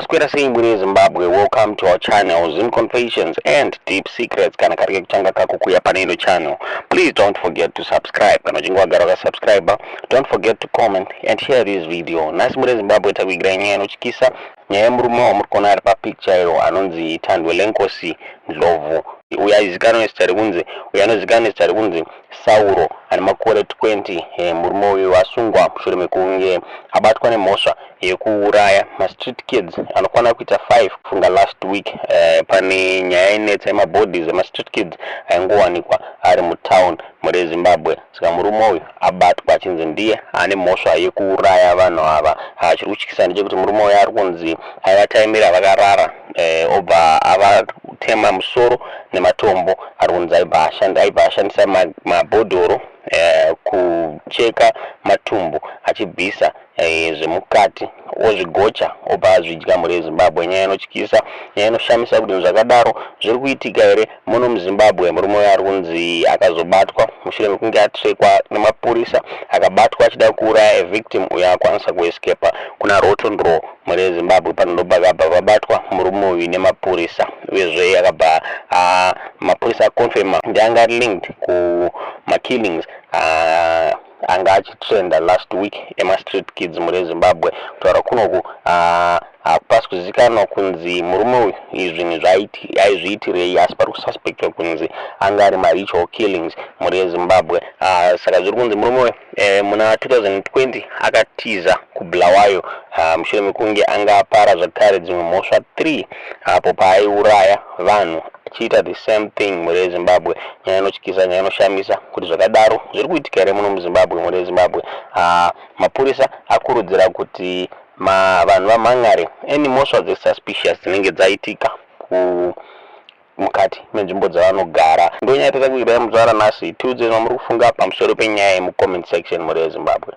Maswera sei, mhuri yeZimbabwe? Welcome to our channel, Zim Confessions and Deep Secrets. Kana kari kekutanga kako kuya pane ino channel, please don't forget to subscribe. Kana uchinge wagara wakasubscribe, don't forget to comment and share this video. Nhasi, mhuri yeZimbabwe, takuigirai nyaya inotyisa, nyaya yemurume wamuri kuona ari papicture iro, anonzi Thandwe Lenkosi Ndlovu, uyo aizikanwa nezita rekunzi, uyo anozikanwa nezita rekunzi Sauro, ane makore 20. Murume uyu asungwa mushure mekunge abatwa nemhosva yekuuraya mastreet kids anokwana kuita 5. Kufunga last week pane nyaya inetsa yemabodies emastreet kids aingowanikwa ari mutown, mhuri yeZimbabwe. Saka murume uyu abatwa achinzi ndiye ane mhosva yekuuraya vanhu ava. Chiri kutyisa ndechekuti murume uyu ari kunzi aivataimira vakarara, obva avatema musoro nematombo. Ari kunzi aibva ashandisa mabhodhoro kucheka matumbu, achibvisa zvemukati, ozvigocha, obva azvidya. Mhuri yeZimbabwe, nyaya inotyisa, nyaya inoshamisa kuti zvakadaro zviri kuitika here muno muZimbabwe. Murume uyu ari kunzi akazobatwa mushure mekunge atrekwa nemapurisa, akabatwa achida kuuraya evictim uyo akwanisa kuescapa kuna Rotten Row. Mhuri yeZimbabwe, pano ndopakabva vabatwa murume uyu nemapurisa. Uyezve akabva mapurisa aconfirma ndianga ari linked kumakillings anga achitrenda last week emastreet kids. Mhuri yeZimbabwe, kutaura kunoku hakupasi kuzivikanwa kunzi murume uyu izvi zvinhu aizviitirei, asi pari kususpectwa kunzi anga ari maritual killings, mhuri yeZimbabwe. Saka zviri kunzi murume uyu muna 2020 akatiza kuBulawayo mushure mekunge anga apara zvakare dzimwe mhosva 3 apo paaiuraya vanhu achiita the same thing. Mhuri yeZimbabwe, nyaya inotyisa, nyaya inoshamisa kuti zvakadaro zviri kuitika here muno muZimbabwe. Mhuri yeZimbabwe, mapurisa akurudzira kuti vanhu vamhan'are any mhosva dzesuspicious dzinenge dzaitika ku mukati menzvimbo dzavanogara. Ndonyaya yatatakuirai muzuva ranhasi. Tiudzei zvamuri kufunga pamusoro penyaya yemucomment section, mhuri yeZimbabwe.